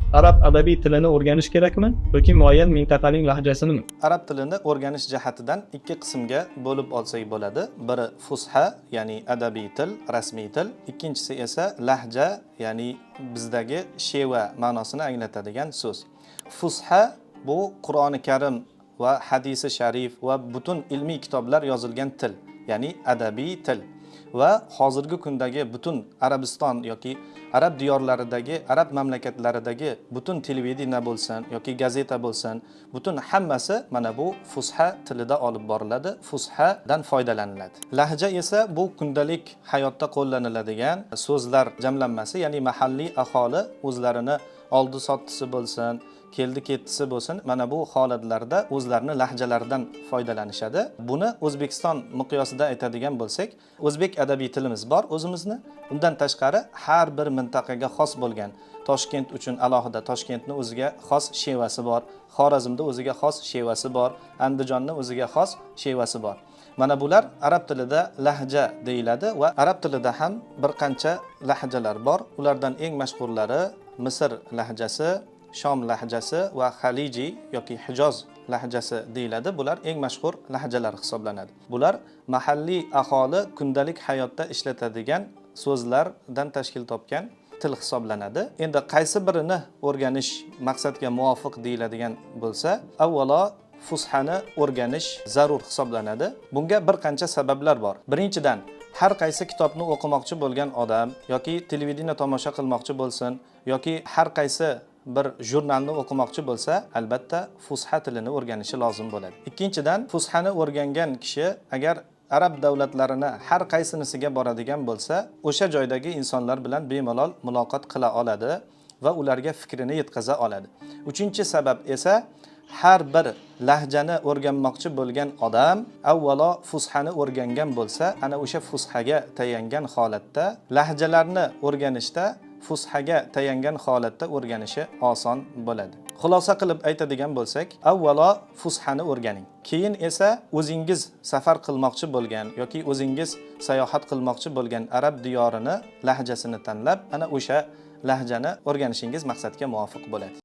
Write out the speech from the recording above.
Arab adabiy tilini o'rganish kerakmi yoki muayyan mintaqaning lahjasinimi? Arab tilini o'rganish jihatidan ikki qismga bo'lib olsak bo'ladi. Biri fusha, ya'ni adabiy til, rasmiy til. Ikkinchisi esa lahja, ya'ni bizdagi sheva ma'nosini anglatadigan so'z. Fusha bu Qur'oni Karim va hadisi sharif va butun ilmiy kitoblar yozilgan til, ya'ni adabiy til. Va hozirgi kundagi butun Arabiston yoki arab diyorlaridagi, arab mamlakatlaridagi butun televideniya bo'lsin yoki gazeta bo'lsin, butun hammasi mana bu fusha tilida olib boriladi, fushadan foydalaniladi. Lahja esa bu kundalik hayotda qo'llaniladigan so'zlar jamlanmasi, ya'ni mahalliy aholi o'zlarini oldi sottisi bo'lsin, keldi ketdisi bo'lsin, mana bu holatlarda o'zlarini lahjalaridan foydalanishadi. Buni O'zbekiston miqyosida aytadigan bo'lsak, o'zbek adabiy tilimiz bor o'zimizni. Undan tashqari har bir mintaqaga xos bo'lgan, Toshkent uchun alohida Toshkentni o'ziga xos shevasi bor, Xorazmda o'ziga xos shevasi bor, Andijonni o'ziga xos shevasi bor. Mana bular arab tilida lahja deyiladi va arab tilida ham bir qancha lahjalar bor. Ulardan eng mashhurlari Misr lahjasi, Shom lahjasi va Xaliji yoki Hijoz lahjasi deyiladi. Bular eng mashhur lahjalar hisoblanadi. Bular mahalliy aholi kundalik hayotda ishlatadigan so'zlardan tashkil topgan til hisoblanadi. Endi qaysi birini o'rganish maqsadga muvofiq deyiladigan bo'lsa, avvalo fushani o'rganish zarur hisoblanadi. Bunga bir qancha sabablar bor. Birinchidan, har qaysi kitobni o'qimoqchi bo'lgan odam yoki televideniya tomosha qilmoqchi bo'lsin yoki har qaysi bir jurnalni o'qimoqchi bo'lsa, albatta fusha tilini o'rganishi lozim bo'ladi. Ikkinchidan, fushani o'rgangan kishi agar arab davlatlarini har qaysinisiga boradigan bo'lsa, o'sha joydagi insonlar bilan bemalol muloqot qila oladi va ularga fikrini yetkaza oladi. Uchinchi sabab esa, har bir lahjani o'rganmoqchi bo'lgan odam avvalo fushani o'rgangan bo'lsa, ana o'sha fushaga tayangan holatda lahjalarni o'rganishda, fushaga tayangan holatda o'rganishi oson bo'ladi. Xulosa qilib aytadigan bo'lsak, avvalo fushani o'rganing. Keyin esa o'zingiz safar qilmoqchi bo'lgan yoki o'zingiz sayohat qilmoqchi bo'lgan arab diyorini lahjasini tanlab, ana o'sha lahjani o'rganishingiz maqsadga muvofiq bo'ladi.